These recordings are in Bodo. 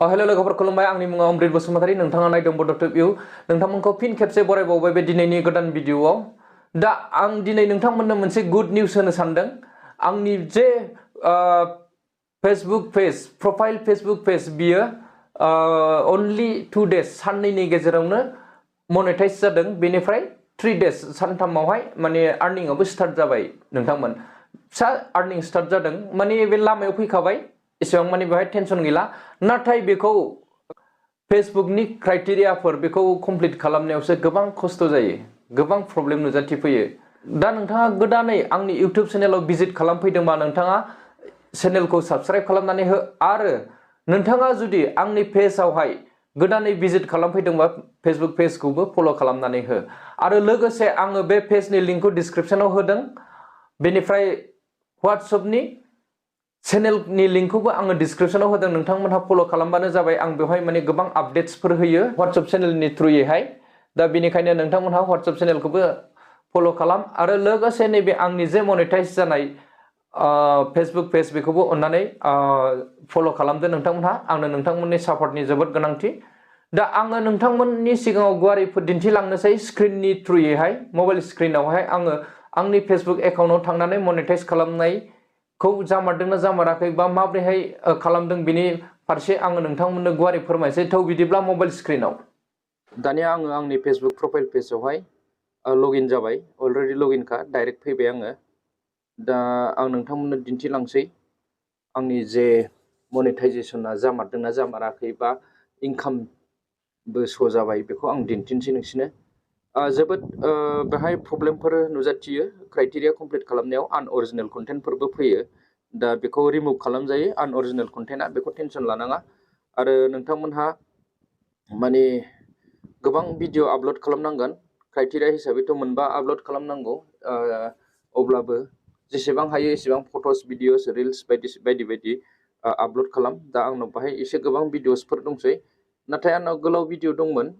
हेलो लोगोफोर खुलुमबाय आंनि मुङा अमृत बसुमतारी नोंथाङा नायदों बड'ट भिउ नोंथांमोनखौ फिन खेबसे बरायबावबाय बे दिनैनि गोदान भिडिअआव दा आं दिनै नोंथांमोननो मोनसे गुड निउस होनो सानदों आंनि जे Facebook page profile Facebook page बियो अनलि 2 डेज साननैनि गेजेरावनो मनेटाइज जादों बेनिफ्राय 3 डेज सानथामावहाय माने आर्निंआबो स्टार्ट जाबाय नोंथांमोन फिसा आर्निं स्टार्ट जादों माने बे लामायाव फैखाबाय एसेबां माने बेहाय टेनसन गैला नाथाय बेखौ फेसबुकनि क्राइटेरियाफोर बेखौ कमप्लिट खालामनायावसो गोबां खस्थ' जायो गोबां प्रब्लेम नुजाथिफैयो दा नोंथाङा गोदानै आंनि इउटिउब चेनेलाव भिजिट खालामफैदोंबा नोंथाङा चेनेलखौ साबस्क्राइब खालामनानै हो आरो नोंथाङा जुदि आंनि पेजआवहाय गोदानै भिजिट खालामफैदोंबा फेसबुक पेजखौबो फल' खालामनानै हो आरो लोगोसे आङो बे पेजनि लिंकखौ डिसक्रिप्शनाव होदों बेनिफ्राय WhatsAppनि चेनेलनि लिंकखौबो आङो डिसक्रिप्शनाव होदों नोंथांमोनहा फल' खालामबानो जाबाय आं बेवहाय माने गोबां आपडेट्सफोर होयो WhatsApp चेनेलनि थ्रुयैहाय दा बेनिखायनो नोंथांमोनहा WhatsApp चेनेलखौबो फल' खालाम आरो लोगोसे नैबे आंनि जे मनेटाइज जानाय फेसबुक पेज बेखौबो अन्नानै फल' खालामदो नोंथांमोनहा आंनो नोंथांमोननि सापर्टनि जोबोद गोनांथि दा आङो नोंथांमोननि सिगाङाव गुवारै दिन्थिलांनोसै स्क्रिननि थ्रुयैहाय मबाइल स्क्रिनावहाय आङो आंनि फेसबुक एकाउन्टाव थांनानै मनेटाइज खालामनायखौ जामारदोंना जामाराखै बा माब्रैहाय खालामदों बिनि फारसे आङो नोंथांमोननो गुवारै फोरमायसै थौ बिदिब्ला मबाइल स्क्रिनाव दानिया आङो आंनि फेसबुक प्रफाइल पेजआवहाय लगइन जाबाय अलरेडि लगइनखा डाइरेक्ट फैबाय आङो दा आं नोंथांमोननो दिन्थिलांसै आंनि जे मनेटाइजेसना जामारदोंना जामाराखै बा इनकामबो श' जाबाय बेखौ आं दिन्थिनोसै नोंसिनो जोबोद बेहाय प्रब्लेमफोर नुजाथियो क्राइटेरिया कमप्लिट खालामनायाव आनअरिजिनेल कन्टेन्टफोरबो फैयो दा बेखौ रिमुभ खालामजायो आनअरिजिनेल कन्टेन्टआ बेखौ टेनसन लानाङा आरो नोंथांमोनहा माने गोबां भिडिअ आपल'ड खालामनांगोन क्राइटेरिया हिसाबैथ' मोनबा आपल'ड खालामनांगौ अब्लाबो जेसेबां हायो एसेबां फट'स भिडिअस रिल्स बायदि बायदि आपल'ड खालाम दा आंनाव बाहाय एसे गोबां भिडिअसफोर दंसै नाथाय आंनाव गोलाव भिडिअ दंमोन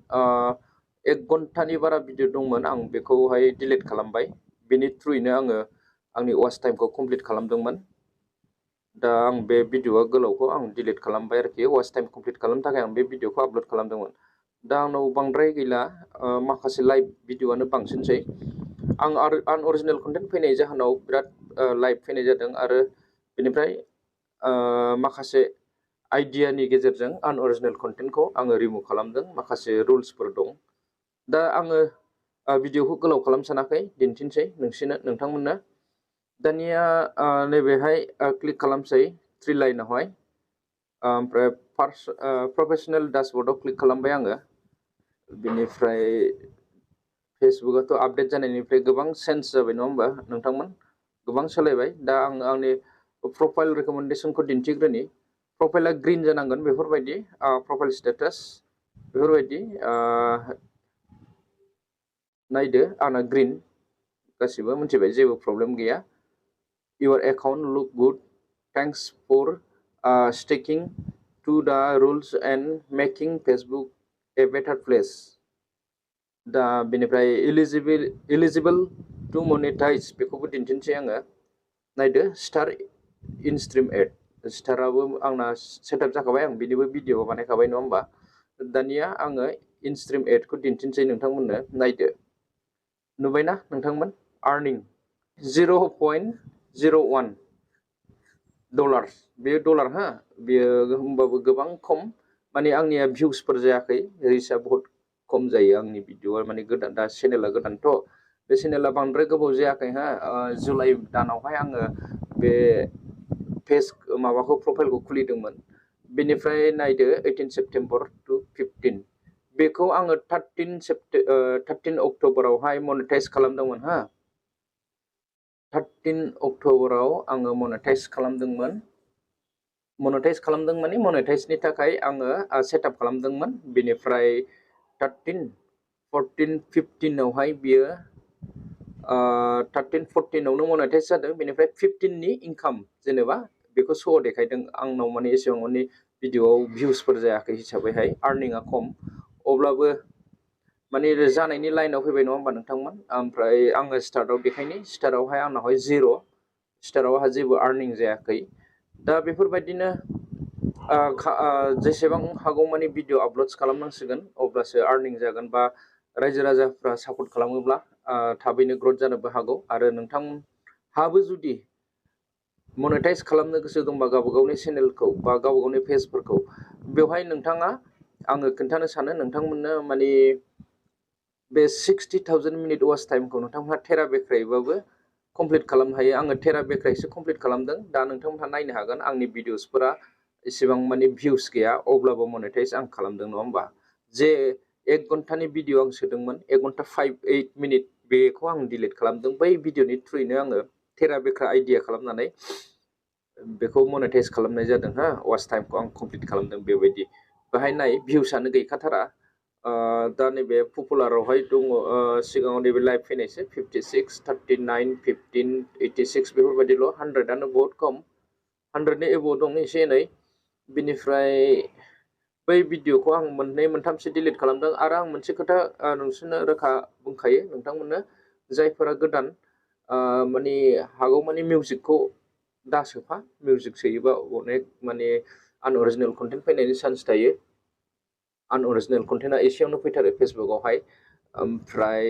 1 घन्टानि बारा भिडिअ दंमोन आं बेखौहाय डिलिट खालामबाय बेनि थ्रुयैनो आङो आंनि वाच टाइमखौ कमप्लिट खालामदोंमोन दा आं बे भिडिअआ गोलावखौ आं डिलिट खालामबाय आरोखि वाच टाइम कमप्लिट खालामनो थाखाय आं बे भिडिअखौ आपल'ड खालामदोंमोन दा आंनाव बांद्राय गैला माखासे लाइभ भिडिअआनो बांसिनसै आं आनअरिजिनेल कन्टेन्ट फैनाय जाहोनाव बिराद लाइभ फैनाय जादों आरो बेनिफ्राय माखासे आइडियानि गेजेरजों आनअरिजिनेल कन्टेन्टखौ आङो रिमुभ खालामदों माखासे रुल्सफोर दं दा आङो भिडिअखौ गोलाव खालाम सानाखै दिन्थिनोसै नोंथांमोननो दानिया नैबेहाय क्लिक खालामसै 3 लाइनावहाय ओमफ्राय फार्स्ट प्रोफेशनेल डैशबोर्डआव क्लिक खालामबाय आङो बेनिफ्राय फेसबुकआथ' आपडेट जानायनिफ्राय गोबां चेन्ज जाबाय नङा होमबा नोंथांमोन गोबां सोलायबाय दा आङो आंनि प्रफाइल रेकमेन्डेसनखौ दिन्थिग्रोनि प्रफाइला ग्रीन जानांगोन बेफोरबायदि प्रफाइल स्टेटास बेफोरबायदि नायदो आंना ग्रीन गासिबो मिथिबाय जेबो प्रब्लेम गैया Your account look good. Thanks for sticking to the rules and making Facebook a better place. दा बेनिफ्राय eligible to monetize बेखौबो दिन्थिनोसै आङो नायदो स्टार इन स्ट्रिम एड स्टाराबो आंना सेटआप जाखाबाय आं बिनिबो भिडिअ बानायखाबाय नङा होमबा दानिया आङो इन स्ट्रिम एडखौ दिन्थिनोसै नोंथांमोननो नायदो नुबायना नोंथांमोन आर्निं 0.01 डलार बेयो डलार हा बेयो होमबाबो गोबां खम माने आंनिया भिउसफोर जायाखै रिचआ बहुत खम जायो आंनि भिडिअआ माने गोदान दा चेनेला गोदानथ' बे चेनेला बांद्राय गोबाव जायाखै हा जुलाइ दानावहाय आङो बे पेज माबाखौ प्रफाइलखौ खुलिदोंमोन बेनिफ्राय नायदो 18 सेप्टेम्बर टु 15 बेखौ आङो 13 अक्ट'बरावहाय मनेटाइज खालामदोंमोन हा 13 अक्ट'बराव आङो मनेटाइज खालामदोंमोन माने मनेटाइजनि थाखाय आङो सेटआप खालामदोंमोन बेनिफ्राय 13 14 15 आवहाय बियो 13 14 आवनो मनेटाइज जादों बेनिफ्राय 15 नि इनकाम जेनेबा बेखौ श' देखायदों आंनाव माने एसेबां माने भिडिअआव भिउसफोर जायाखै हिसाबैहाय आर्निंआ खम अब्लाबो माने जानायनि लाइनाव फैबाय नङा होमबा नोंथांमोन ओमफ्राय आङो स्टार्टआव देखायनि स्टार्टआवहाय आंनावहाय 0 स्टार्टआव आंहा जेबो आर्निं जायाखै दा बेफोरबायदिनो जेसेबां हागौ मानि भिडिअ आपल'ड खालामनांसिगोन अब्लासो आर्निं जागोन बा रायजो राजाफ्रा सापर्ट खालामोब्ला थाबैनो ग्रथ जानोबो हागौ आरो नोंथांहाबो जुदि मनेटाइज खालामनो गोसो दंबा गावबा गावनि चेनेलखौ बा गावबा गावनि पेजफोरखौ बेवहाय नोंथाङा आङो खोन्थानो सानो नोंथांमोननो माने बे 60,000 मिनिट वाच टाइमखौ नोंथांमोनहा टेरा बेक्रायबाबो कमप्लिट खालामनो हायो आङो टेरा बेक्रायसो कमप्लिट खालामदों दा नोंथांमोनहा नायनो हागोन आंनि भिडिअसफोरा इसेबां माने भिउस गैया अब्लाबो मनेटाइज आं खालामदों नङा होमबा जे 1 घन्टानि भिडिअ आं सोदोंमोन 1 घन्टा 5-8 मिनिट बेखौ आं डिलिट खालामदों बै भिडिअनि थ्रुयैनो आङो टेरा बेक्रा आइडिया खालामनानै बेखौ मनेटाइज खालामनाय जादों हा वाच टाइमखौ आं कमप्लिट खालामदों बेबायदि बेहाय नाय भिउसआनो गैखाथारा दा नैबे पपुलारावहाय दङ सिगाङाव नैबे लाइभ फैनायसो 56 39 15 86 बेफोरबायदिल' 100आनो बहुत खम 100नि एबभ दं एसे एनै बिनिफ्राय बै भिडिअखौ आं मोननै मोनथामसो डिलिट खालामदों आरो आं मोनसे खोथा नोंसोरनो रोखा बुंखायो नोंथांमोननो जायफोरा गोदान माने हागौमानि मिउजिकखौ दासोफा मिउजिक सोयोबा अनेक माने आनअरिजिनेल कन्टेन्ट फैनायनि चान्स थायो आनअरिजिनेल कन्टेन्टआ एसेयावनो फैथारो फेसबुकआवहाय ओमफ्राय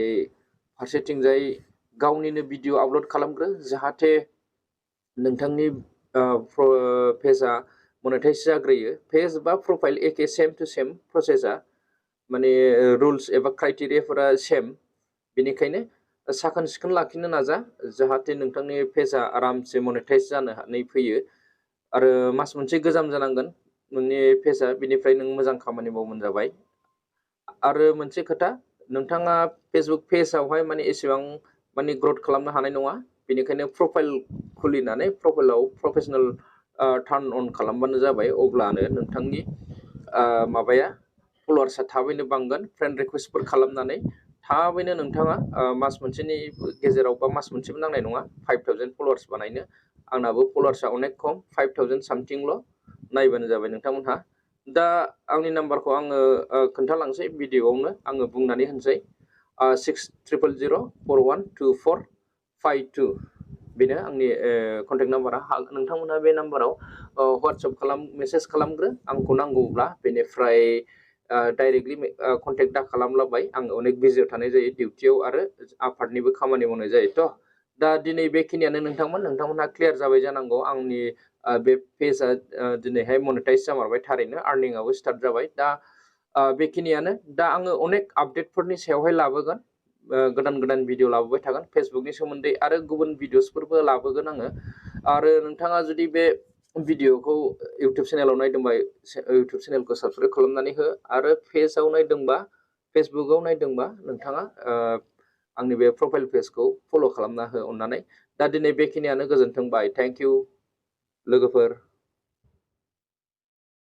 फारसेथिंजाय गावनिनो भिडिअ आपल'ड खालामग्रो जाहाथे नोंथांनि पेजआ मनेटाइज जाग्रोयो पेज बा प्रफाइल एखे सेम टु सेम प्रसेसा माने रुल्स एबा क्राइटेरियाफोरा सेम बेनिखायनो साखोन सिखोन लाखिनो नाजा जाहाथे नोंथांनि पेजआ आरामसे मनेटाइज जानानै फैयो आरो मास मोनसे गोजाम जानांगोन नोंनि पेजआ बिनिफ्राय नों मोजां खामानि मावबानो जाबाय आरो मोनसे खोथा नोंथाङा फेसबुक पेजआवहाय माने एसेबां माने ग्रथ खालामनो हानाय नङा बेनिखायनो प्रफाइल खुलिनानै प्रफाइलाव प्रफेसनेल टार्न अन खालामबानो जाबाय अब्लानो नोंथांनि माबाया फलोवार्सआ थाबैनो बांगोन फ्रेन्ड रिकुवेस्टफोर खालामनानै थाबैनो नोंथाङा मास मोनसेनि गेजेराव बा मास मोनसेबो नांनाय नङा 5,000 फलोवार्स बानायनो आंनाबो फलोवार्सआ अनेक खम 5,000 सामथिंल' नायबानो जाबाय नोंथांमोनहा दा आंनि नाम्बारखौ आङो खोन्थालांसै भिडिअआवनो आङो बुंनानै होनसै 6300412452 बेनो आंनि कन्टेक्ट नाम्बारा नोंथांमोनहा बे नाम्बाराव WhatsApp मेसेज खालामग्रो आंखौ नांगौब्ला बेनिफ्राय डाइरेक्टलि कन्टेक्ट दा खालामलाबाय आं अनेक बिजियाव थानाय जायो डिउटियाव आरो आफादनिबो खामानि मावनाय जायोथ' दा दिनै बेखिनियानो नोंथांमोनहा क्लियार जाबाय जानांगौ आंनि बे पेजआ दिनैहाय मनेटाइज जामारबाय थारैनो आर्निंआबो स्टार्ट जाबाय दा बेखिनियानो दा आङो अनेक आपडेटफोरनि सायावहाय लाबोगोन गोदान गोदान भिडिअ लाबोबाय थागोन फेसबुकनि सोमोन्दै आरो गुबुन भिडिअसफोरबो लाबोगोन आङो आरो नोंथाङा जुदि बे भिडिअखौ इउटुब चेनेलाव नायदोंबा इउटुब चेनेलखौ साबसक्राइब खालामनानै हो आरो पेजाव नायदोंबा फेसबुकआव नायदोंबा नोंथाङा आंनि बे प्रफाइल पेजखौ फल' खालामना हो अननानै दा दिनै बेखिनियानो गोजोन्थों बाय थेंक इउ लोगोफोर